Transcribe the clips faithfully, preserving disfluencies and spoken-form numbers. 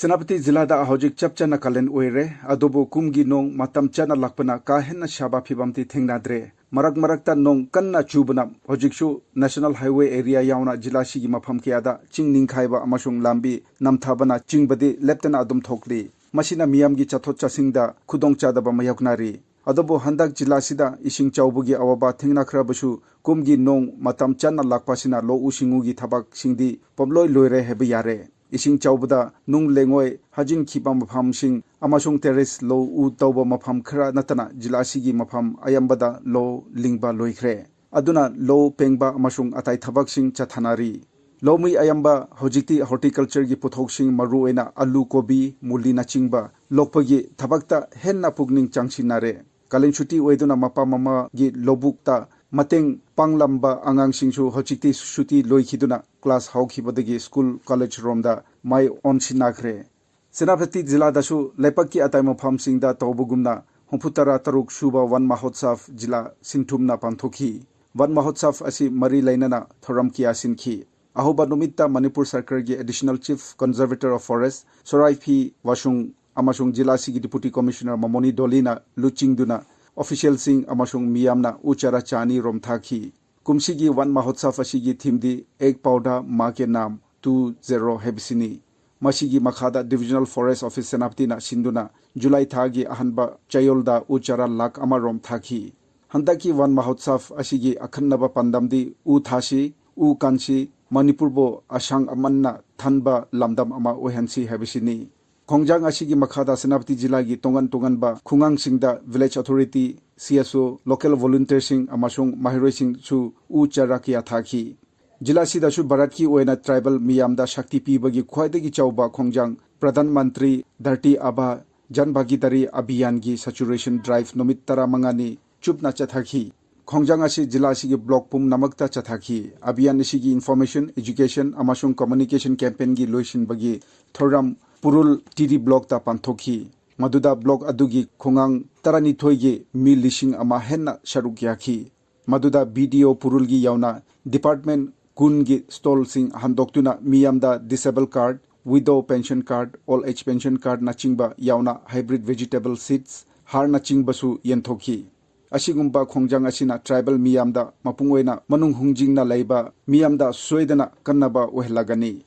ꯁꯦꯅꯥꯄꯇꯤ ꯖꯤꯂꯥꯗ ꯍꯧꯖꯤꯛ ꯆꯞ ꯆꯥꯅ ꯀꯥꯂꯦꯟ ꯑꯣꯏꯔꯦ, ꯑꯗꯨꯕꯨ ꯀꯨꯝꯒꯤ ꯅꯣꯡ ꯃꯇꯝ ꯆꯥꯅ ꯂꯥꯛꯄꯅ ꯀꯥ ꯍꯦꯟꯅ ꯁꯥꯕ ꯐꯤꯕꯝꯗꯤ ꯊꯦꯡꯅꯗ꯭ꯔꯦ꯫ ꯃꯔꯛ ꯃꯔꯛꯇ ꯅꯣꯡ ꯀꯟꯅ ꯆꯨꯕꯅ ꯍꯧꯖꯤꯛꯁꯨ National Highway area ꯌꯥꯎꯅ ꯖꯤꯂꯥꯁꯤꯒꯤ ꯃꯐꯝ ꯀꯌꯥꯗ ꯆꯤꯡ ꯅꯤꯡꯈꯥꯏꯕ ꯑꯃꯁꯨꯡ ꯂꯝꯕꯤ ꯅꯝꯊꯕꯅ ꯆꯤꯡꯕꯗꯤ ꯂꯦꯞꯇꯅ ꯑꯗꯨꯝ ꯊꯣꯛꯂꯤ꯫ ꯃꯁꯤꯅ ꯃꯤꯌꯥꯝꯒꯤ ꯆꯠꯊꯣꯛ ꯆꯠꯁꯤꯟꯗ ꯈꯨꯗꯣꯡꯆꯥꯗꯕ ꯃꯥꯌꯣꯛꯅꯔꯤ꯫ ꯑꯗꯨꯕꯨ ꯍꯟꯗꯛ ꯖꯤꯂꯥꯁꯤꯗ ꯏꯁꯤꯡ ꯆꯥꯎꯕꯒꯤ ꯑꯋꯥꯕ ꯊꯦꯡꯅꯈ꯭ꯔꯕꯁꯨ, ꯀꯨꯝꯒꯤ ꯅꯣꯡ ꯃꯇꯝ ꯆꯥꯅ ꯂꯥꯛꯄꯁꯤꯅ ꯂꯧꯎ ꯁꯤꯡꯎꯒꯤ ꯊꯕꯛꯁꯤꯡꯗꯤ ꯄꯣꯝꯂꯣꯏ ꯂꯣꯏꯔꯦ ꯍꯥꯏꯕ ꯌꯥꯔꯦ꯫ ꯏꯁꯤꯡ ꯆꯥꯎꯕꯗ ꯅꯨꯡ ꯂꯩꯉꯣꯏ ꯍꯥꯖꯤꯟꯈꯤꯕ ꯃꯐꯝꯁꯤꯡ ꯑꯃꯁꯨꯡ terrace ꯂꯧ ꯎ ꯇꯧꯕ ꯃꯐꯝ ꯈꯔ ꯅꯠꯇꯅ ꯖꯤꯂꯥ ꯑꯁꯤꯒꯤ ꯃꯐꯝ ꯑꯌꯥꯝꯕꯗ ꯂꯧ ꯂꯤꯡꯕ ꯂꯣꯏꯈ꯭ꯔꯦ꯫ ꯑꯗꯨꯅ ꯂꯧ ꯄꯦꯡꯕ ꯑꯃꯁꯨꯡ ꯑꯇꯩ ꯊꯕꯛꯁꯤꯡ ꯆꯠꯊꯅꯔꯤ꯫ ꯂꯧꯃꯤ ꯑꯌꯥꯝꯕ ꯍꯧꯖꯤꯛꯇꯤ horticultureꯒꯤ ꯄꯣꯠꯊꯣꯛꯁꯤꯡ, ꯃꯔꯨꯑꯣꯏꯅ ꯑꯂꯨ, ꯀꯣꯕꯤ, ꯃꯨꯂꯤꯅꯆꯤꯡꯕ ꯂꯣꯛꯄꯒꯤ ꯊꯕꯛꯇ ꯍꯦꯟꯅ ꯄꯨꯛꯅꯤꯡ ꯆꯪꯁꯤꯟꯅꯔꯦ꯫ ꯀꯥꯂꯦꯟ ꯁꯨꯇꯤ ꯑꯣꯏꯗꯨꯅ ꯃꯄꯥ ꯃꯃꯥꯒꯤ ꯂꯧꯕꯨꯛꯇ ꯃꯇꯦꯡ ꯄꯥꯡꯂꯝꯕ ꯑꯉꯥꯡꯁꯤꯡꯁꯨ ꯍꯧꯖꯤꯛꯇꯤ ꯁꯨꯇꯤ ꯂꯣꯏꯈꯤꯗꯨꯅ class ꯍꯧꯈꯤꯕꯗꯒꯤ school, college ꯔꯣꯝꯗ ꯃꯥꯏ ꯑꯣꯟꯁꯤꯟꯅꯈ꯭ꯔꯦ꯫ ꯁꯦꯅꯥꯄꯇꯤ ꯖꯤꯂꯥꯗꯁꯨ ꯂꯩꯄꯥꯛꯀꯤ ꯑꯇꯩ ꯃꯐꯝꯁꯤꯡꯗ ꯇꯧꯕꯒꯨꯝꯅ ꯍꯨꯝꯐꯨꯇꯔꯥ ꯇꯔꯨꯛ ꯁꯨꯕ ꯋꯟ ꯃꯍꯣꯠꯁꯕ ꯖꯤꯂꯥ ꯁꯤꯟꯊꯨꯡꯅ ꯄꯥꯡꯊꯣꯛꯈꯤ꯫ ꯋꯟ ꯃꯍꯣꯠꯁꯕ ꯑꯁꯤ ꯃꯔꯤ ꯂꯩꯅꯅ ꯊꯧꯔꯝ ꯀꯌꯥ ꯁꯤꯟꯈꯤ꯫ ꯑꯍꯧꯕ ꯅꯨꯃꯤꯠꯇ ꯃꯅꯤꯄꯨꯔ ꯁꯔꯀꯥꯔꯒꯤ Additional Chief Conservator of Forest ꯁꯣꯔꯥꯏꯐꯤ ꯋꯥꯁꯨꯡ ꯑꯃꯁꯨꯡ ꯖꯤꯂꯥꯁꯤꯒꯤ Deputy Commissioner ꯃꯃꯣꯅꯤ ꯗꯣꯂꯤꯅ ꯂꯨꯆꯤꯡꯗꯨꯅ officialꯁꯤꯡ ꯑꯃꯁꯨꯡ ꯃꯤꯌꯥꯝꯅ ꯎ ꯆꯥꯔꯥ ꯆꯥꯅꯤ ꯔꯣꯝ ꯊꯥꯈꯤ꯫ ꯀꯨꯝꯁꯤꯒꯤ ꯋꯟ ꯃꯍꯣꯠꯁꯕ ꯑꯁꯤꯒꯤ themeꯗꯤ "ꯑꯦꯛ ꯄꯧꯙꯥ ꯃꯥ ꯀꯦ ꯅꯥꯝ ꯇꯨ ꯖꯦꯔꯣ" ꯍꯥꯏꯕꯁꯤꯅꯤ꯫ ꯃꯁꯤꯒꯤ ꯃꯈꯥꯗ Divisional Forest Office ꯁꯦꯅꯥꯄꯇꯤꯅ ꯁꯤꯟꯗꯨꯅ ꯖꯨꯂꯥꯏ ꯊꯥꯒꯤ ꯑꯍꯥꯟꯕ ꯆꯌꯣꯜꯗ ꯎ ꯆꯥꯔꯥ ꯂꯥꯈ ꯑꯃ ꯔꯣꯝ ꯊꯥꯈꯤ꯫ ꯍꯟꯗꯛꯀꯤ ꯋꯟ ꯃꯍꯣꯠꯁꯕ ꯑꯁꯤꯒꯤ ꯑꯈꯟꯅꯕ ꯄꯥꯟꯗꯝꯗꯤ "ꯎ ꯊꯥꯁꯤ, ꯎ ꯀꯟꯁꯤ, ꯃꯅꯤꯄꯨꯔꯕꯨ ꯑꯁꯪ ꯑꯃꯟꯅ ꯊꯟꯕ ꯂꯝꯗꯝ ꯑꯃ ꯑꯣꯏꯍꯟꯁꯤ" ꯍꯥꯏꯕꯁꯤꯅꯤ꯫ ꯈꯣꯡꯖꯪ ꯑꯁꯤꯒꯤ ꯃꯈꯥꯗ ꯁꯦꯅꯥꯄꯇꯤ ꯖꯤꯂꯥꯒꯤ ꯇꯣꯉꯥꯟ ꯇꯣꯉꯥꯟꯕ ꯈꯨꯡꯒꯪꯁꯤꯡꯗ village authority, C S O, local volunteerꯁꯤꯡ ꯑꯃꯁꯨꯡ ꯃꯍꯩꯔꯣꯏꯁꯤꯡꯁꯨ ꯎ ꯆꯥꯔꯥ ꯀꯌꯥ ꯊꯥꯈꯤ꯫ ꯖꯤꯂꯥꯁꯤꯗꯁꯨ ꯚꯥꯔꯠꯀꯤ ꯑꯣꯏꯅ tribal ꯃꯤꯌꯥꯝꯗ ꯁꯛꯇꯤ ꯄꯤꯕꯒꯤ ꯈ꯭ꯋꯥꯏꯗꯒꯤ ꯆꯥꯎꯕ ꯈꯣꯡꯖꯪ ꯄ꯭ꯔꯙꯥꯟ ꯃꯟꯇ꯭ꯔꯤ ꯙꯔꯇꯤ ꯑꯥꯕꯥ ꯖꯟ ꯚꯥꯒꯤꯗꯥꯔꯤ ꯑꯚꯤꯌꯥꯟꯒꯤ saturation drive ꯅꯨꯃꯤꯠ ꯇꯔꯥꯃꯉꯥꯅꯤ ꯆꯨꯞꯅ ꯆꯠꯊꯈꯤ꯫ ꯈꯣꯡꯖꯪ ꯑꯁꯤ ꯖꯤꯂꯥ ꯑꯁꯤꯒꯤ block ꯄꯨꯝꯅꯃꯛꯇ ꯆꯠꯊꯈꯤ꯫ ꯑꯚꯤꯌꯥꯟ ꯑꯁꯤꯒꯤ information, education ꯑꯃꯁꯨꯡ communication campaignꯒꯤ ꯂꯣꯏꯁꯤꯟꯕꯒꯤ ꯊꯧꯔꯝ ꯄꯨꯔꯨꯜ T D blockꯇ ꯄꯥꯡꯊꯣꯛꯈꯤ, ꯃꯗꯨꯗ block ꯑꯗꯨꯒꯤ ꯈꯨꯡꯒꯪ ꯇꯔꯥꯅꯤꯊꯣꯏꯒꯤ ꯃꯤ ꯂꯤꯁꯤꯡ ꯑꯃ ꯍꯦꯟꯅ ꯁꯔꯨꯛ ꯌꯥꯈꯤ꯫ ꯃꯗꯨꯗ B D O ꯄꯨꯔꯨꯜꯒꯤ ꯌꯥꯎꯅ department ꯀꯨꯟꯒꯤ stallꯁꯤꯡ ꯍꯟꯗꯣꯛꯇꯨꯅ ꯃꯤꯌꯥꯝꯗ disable card, widow pension card, old age pension card ꯅꯆꯤꯡꯕ ꯌꯥꯎꯅ hybrid vegetable seeds, ꯍꯥꯔꯅꯆꯤꯡꯕꯁꯨ ꯌꯦꯟꯊꯣꯛꯈꯤ꯫ ꯑꯁꯤꯒꯨꯝꯕ ꯈꯣꯡꯖꯪ ꯑꯁꯤꯅ tribal ꯃꯤꯌꯥꯝꯗ ꯃꯄꯨꯡ ꯑꯣꯏꯅ ꯃꯅꯨꯡ ꯍꯨꯟꯖꯤꯟꯅ ꯂꯩꯕ ꯃꯤꯌꯥꯝꯗ ꯁꯣꯏꯗꯅ ꯀꯟꯅꯕ ꯑꯣꯏꯍꯜꯂꯒꯅꯤ꯫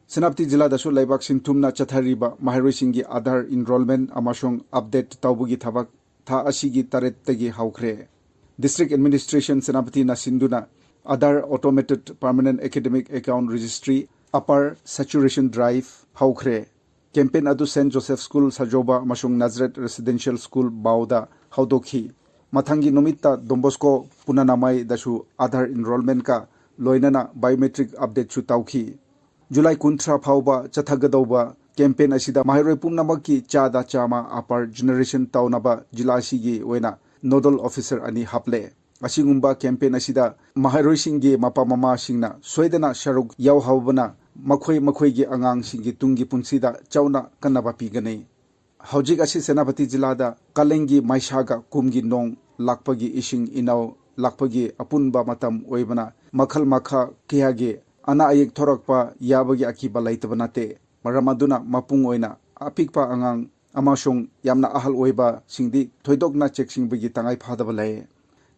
ꯁꯦꯅꯥꯄꯇꯤ ꯖꯤꯂꯥꯗꯁꯨ ꯂꯩꯕꯥꯛ ꯁꯤꯟꯊꯨꯝꯅ ꯆꯠꯊꯔꯤꯕ ꯃꯍꯩꯔꯣꯏꯁꯤꯡꯒꯤ Aadhaar enrollment ꯑꯃꯁꯨꯡ update ꯇꯧꯕꯒꯤ ꯊꯕꯛ ꯊꯥ ꯑꯁꯤꯒꯤ ꯇꯔꯦꯠꯇꯒꯤ ꯍꯧꯈ꯭ꯔꯦ꯫ District Administration ꯁꯦꯅꯥꯄꯇꯤꯅ ꯁꯤꯟꯗꯨꯅ Aadhaar Automated Permanent Academic Account Registry Upper Saturation Drive ꯍꯧꯈ꯭ꯔꯦ꯫ Campaign ꯑꯗꯨ Saint Joseph School ꯁꯖꯣꯕ ꯑꯃꯁꯨꯡ Nazareth Residential School ꯕꯥꯎꯗ ꯍꯧꯗꯣꯛꯈꯤ꯫ ꯃꯊꯪꯒꯤ ꯅꯨꯃꯤꯠꯇ Don Bosco ꯄꯨꯅꯅꯃꯩꯗꯁꯨ Aadhaar enrollment ꯀ ꯂꯣꯏꯅꯅ biometric update ꯁꯨ ꯇꯧꯈꯤ꯫ ꯖꯨꯂꯥꯏ ꯀꯨꯟꯊ꯭ꯔꯥ ꯐꯥꯎꯕ ꯆꯠꯊꯒꯗꯧꯕ campaign ꯑꯁꯤꯗ ꯃꯍꯩꯔꯣꯏ ꯄꯨꯝꯅꯃꯛꯀꯤ ꯆꯥꯗ ꯆꯥꯝꯃ upper generation ꯇꯧꯅꯕ ꯖꯤꯂꯥ ꯑꯁꯤꯒꯤ ꯑꯣꯏꯅ nodal officer ꯑꯅꯤ ꯍꯥꯞꯂꯦ꯫ ꯑꯁꯤꯒꯨꯝꯕ campaign ꯑꯁꯤꯗ ꯃꯍꯩꯔꯣꯏꯁꯤꯡꯒꯤ ꯃꯄꯥ ꯃꯃꯥꯁꯤꯡꯅ ꯁꯣꯏꯗꯅ ꯁꯔꯨꯛ ꯌꯥꯎꯍꯧꯕꯅ ꯃꯈꯣꯏ ꯃꯈꯣꯏꯒꯤ ꯑꯉꯥꯡꯁꯤꯡꯒꯤ ꯇꯨꯡꯒꯤ ꯄꯨꯟꯁꯤꯗ ꯆꯥꯎꯅ ꯀꯥꯟꯅꯕ ꯄꯤꯒꯅꯤ꯫ ꯍꯧꯖꯤꯛ ꯑꯁꯤ ꯁꯦꯅꯥꯄꯇꯤ ꯖꯤꯂꯥꯗ ꯀꯥꯂꯦꯟꯒꯤ ꯃꯩꯁꯥꯒ ꯀꯨꯝꯒꯤ ꯅꯣꯡ ꯂꯥꯛꯄꯒꯤ ꯏꯁꯤꯡ ꯏꯅꯥꯎ ꯂꯥꯛꯄꯒꯤ ꯑꯄꯨꯟꯕ ꯃꯇꯝ ꯑꯣꯏꯕꯅ ꯃꯈꯜ ꯃꯈꯥ ꯀꯌꯥꯒꯤ ꯑꯅꯥ ꯑꯌꯦꯛ ꯊꯣꯔꯛꯄ ꯌꯥꯕꯒꯤ ꯑꯀꯤꯕ ꯂꯩꯇꯕ ꯅꯠꯇꯦ꯫ ꯃꯔꯝ ꯑꯗꯨꯅ ꯃꯄꯨꯡ ꯑꯣꯏꯅ ꯑꯄꯤꯛꯄ ꯑꯉꯥꯡ ꯑꯃꯁꯨꯡ ꯌꯥꯝꯅ ꯑꯍꯜ ꯑꯣꯏꯕꯁꯤꯡꯗꯤ ꯊꯣꯏꯗꯣꯛꯅ ꯆꯦꯛꯁꯤꯟꯕꯒꯤ ꯇꯉꯥꯏ ꯐꯗꯕ ꯂꯩ꯫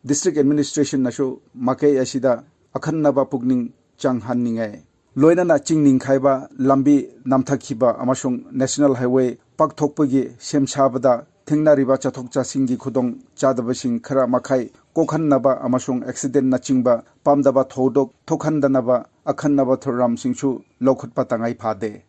District Administration ꯅꯁꯨ ꯃꯥꯏꯀꯩ ꯑꯁꯤꯗ ꯑꯈꯟꯅꯕ ꯄꯨꯛꯅꯤꯡ ꯆꯪꯍꯟꯅꯤꯡꯉꯤ꯫ ꯂꯣꯏꯅꯅ ꯆꯤꯡ ꯅꯤꯡꯈꯥꯏꯕ, ꯂꯝꯕꯤ ꯅꯝꯊꯈꯤꯕ ꯑꯃꯁꯨꯡ National Highway ꯄꯥꯛꯊꯣꯛꯄꯒꯤ ꯁꯦꯝ ꯁꯥꯕꯗ ꯊꯦꯡꯅꯔꯤꯕ ꯆꯠꯊꯣꯛ ꯆꯠꯁꯤꯟꯒꯤ ꯈꯨꯗꯣꯡ ꯆꯥꯗꯕꯁꯤꯡ ꯈꯔ ꯃꯈꯩ ꯀꯣꯛꯍꯟꯅꯕ ꯑꯃꯁꯨꯡ accident ꯅꯆꯤꯡꯕ ꯄꯥꯝꯗꯕ ꯊꯧꯗꯣꯛ ꯊꯣꯛꯍꯟꯗꯅꯕ ꯑꯈꯟꯅꯕ ꯊꯧꯔꯝꯁꯤꯡꯁꯨ ꯂꯧꯈꯠꯄ ꯇꯉꯥꯏ ꯐꯗꯦ꯫